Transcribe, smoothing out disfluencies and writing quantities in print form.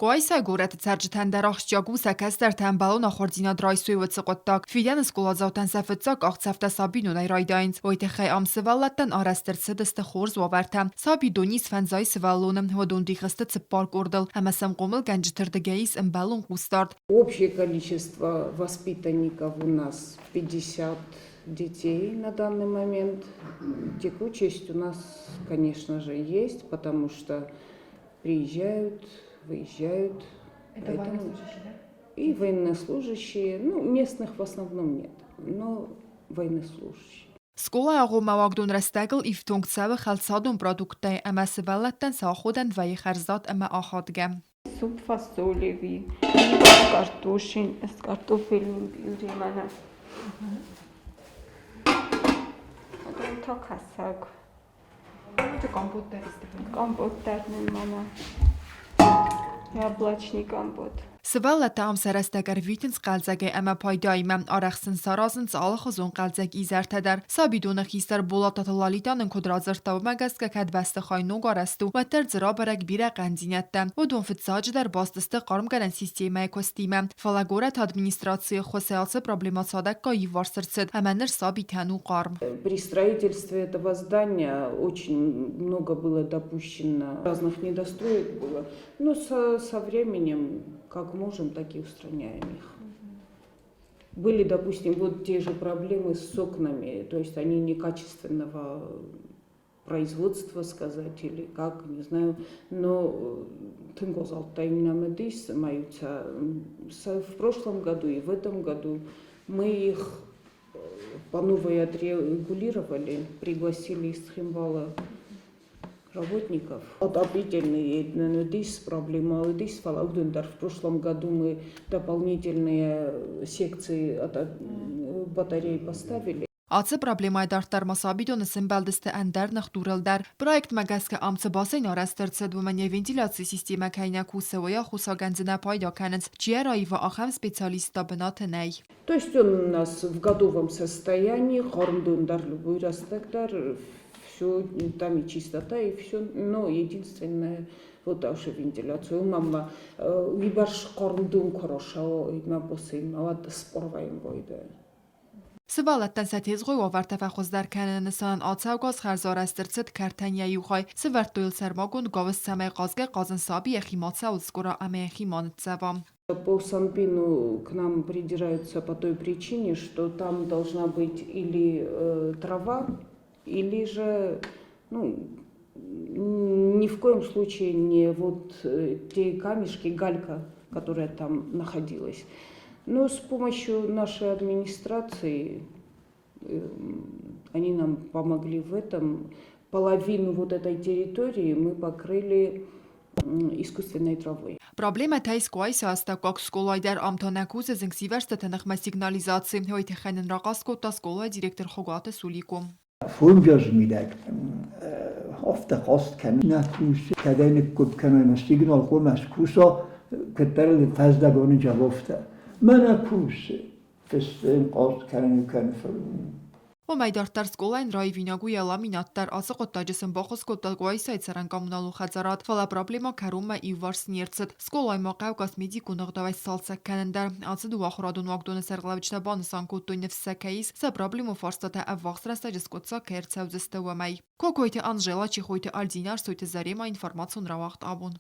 Къуайсайы горӕты цӕрджытӕн дӕр ахсджиаг у сӕ кӕстӕртӕ ӕмбӕлон ахуырдзинад райсой уыцы хъуыддаг. Фидӕны скъоладзаутӕн сӕ фыццаг къахдзӕфтӕ сабидонӕй райдайынц. Уый тыххӕй ам сывӕллӕттӕн арӕзт ӕрцыдысты хорз уавӕртӕ. Сабидон ис фӕндзай сывӕллоны, уыдон дих сты цыппар къордыл ӕмӕ сӕм хъомылгӕнджыты рдыгӕй ис ӕмбӕлон хъусдард. Общее количество воспитанников у нас 50 детей на данный момент. Текучесть у нас, конечно же, есть, потому что приезжают, выезжают. Это Поэтому военнослужащие, да? И военнослужащие, ну, местных в основном нет, но военнослужащие. Скъолайы агъоммӕ уагдон рӕстӕгыл ифтонг цӕуы хӕлцадон продукттӕй ӕмӕ сывӕллӕттӕн сӕ аходӕн вӕййы хӕрзад ӕмӕ ахадгӕ. Суп фасолевый, либо картошин, с картофельным пюре мӕнӕ. Потом та кӕсаг. Компот дӕр Компот дӕр нын мӕнӕ. Яблочный компот. Сывӕллӕттӕ ам сӕ рӕстӕг ӕрвитынц хъӕлдзӕгӕй ӕмӕ пайдаимӕ. Арӕх сын саразынц алыхуызон хъӕлдзӕг изӕртӕ дӕр. Сабидоны хистӕр Болататы Лалита нын куыд радзырдта, уымӕ гӕсгӕ кӕд бӕстыхай ног арӕзт у, уӕддӕр дзы рабӕрӕг бирӕ хъӕндзинӕдтӕ. Уыдон фыццаджыдӕр баст сты хъармгӕнӕн системӕйы куыстимӕ. Фӕлӕ горӕты администрацийы ӕххуысӕй ацы проблемӕ цадӕггай иуварс ӕрцыд ӕмӕ ныр сабитӕн у хъарм. При строительстве этого здания очень много было допущено разных недостроек было. Но со временем, как можем, так и устраняем их. Были, допустим, вот те же проблемы с окнами, то есть они некачественного производства сказать или как, не знаю, но тынг в прошлом году и в этом году мы их по новой отрегулировали, пригласили из Цхинвала работников. Отопительные проблема в прошлом году мы дополнительные секции батарей поставили. Ацы проблемӕйы дарддӕр ма сабидоны сӕмбӕлдысты ӕндӕр ныхдурыл дӕр. Проектмӕ гӕсгӕ ам цы бассейн арӕзт ӕрцыд, уымӕн йӕ вентиляцийы системӕ кӕй нӕ кусы, уый аххосагӕн дзы нӕ пайда кӕнынц. Чи ӕраива, ахӕм специалисттӕ бынаты нӕй. То есть он у нас в готовом состоянии, хъармдон дӕр любой рӕстӕг дӕр, все, там и чистота, и все. Но единственное, вот аше вентиляцию мама уыйбӕрц хъармдон куы рашауа, мӕ бассейнмӕ, уӕд спорвайын байдайы. Сывӕллӕттӕн сӕ тезгъойы уавӕртӕ фӕхуыздӕр кӕныны нысанӕн ацӕугӕ аз хӕрзарӕзт ӕрцыд кӕртӕн йӕ иу хай. Сывӕрдтой йыл сӕрмагонд гауыз, цӕмӕй хъазгӕ-хъазын саби йӕхи ма цӕуыл скъуыра ӕмӕ йӕхи ма ныццӕва. По Санпину к нам придираются по той причине, что там должна быть или трава, или же, ну, ни в коем случае не вот те камешки, галька, которая там находилась. Но с помощью нашей администрации они нам помогли в этом. Половину вот этой территории мы покрыли искусственной травой. Проблемӕтӕ ис Къуайсы астӕуккаг скъолайы дӕр. Ам та нӕ кусы зынгсивӕрзтыты ныхмӕ сигнализаци. Уый тыххӕй нын рахъаст кодта скъолайы директор Хуыгаты Сулико. Фунджазы мидӕг афтӕ хъаст кӕны нӕ кусы, кӕдӕй ныггуыпп кӕна ӕмӕ сигнал хъуамӕ скуса, куыддӕр ыл фӕздӕгоны джавофтӕ. Мӕнӕ кусы, фыссын, хъаст кӕнын кӕны. Уымӕй дарддӕр скъолайӕн раивинаг у йӕ ламинат дӕр. Ацы хъуыддаджы сын баххуыс кодта Къуайсайы цӕрӕн коммуналон хӕдзарад, фӕлӕ проблемӕ кӕронмӕ иуварс не рцыд. Скъолайы ма хъӕуы косметикон ӕгъдауӕй сцалцӕг кӕнын дӕр. Ацы дыууӕ ахуырадон уагдоны сӕргълӕуджытӕ банысан кодтой, ныфс сӕ кӕй ис, сӕ проблемон фарстатӕ ӕввахс рӕстӕджы скъуыддзаг кӕй ӕрцӕудзысты, уымӕй. Кокойты Анжела, Чехойты Альдина, Арсойты Зарема, информацион рауагъд абон.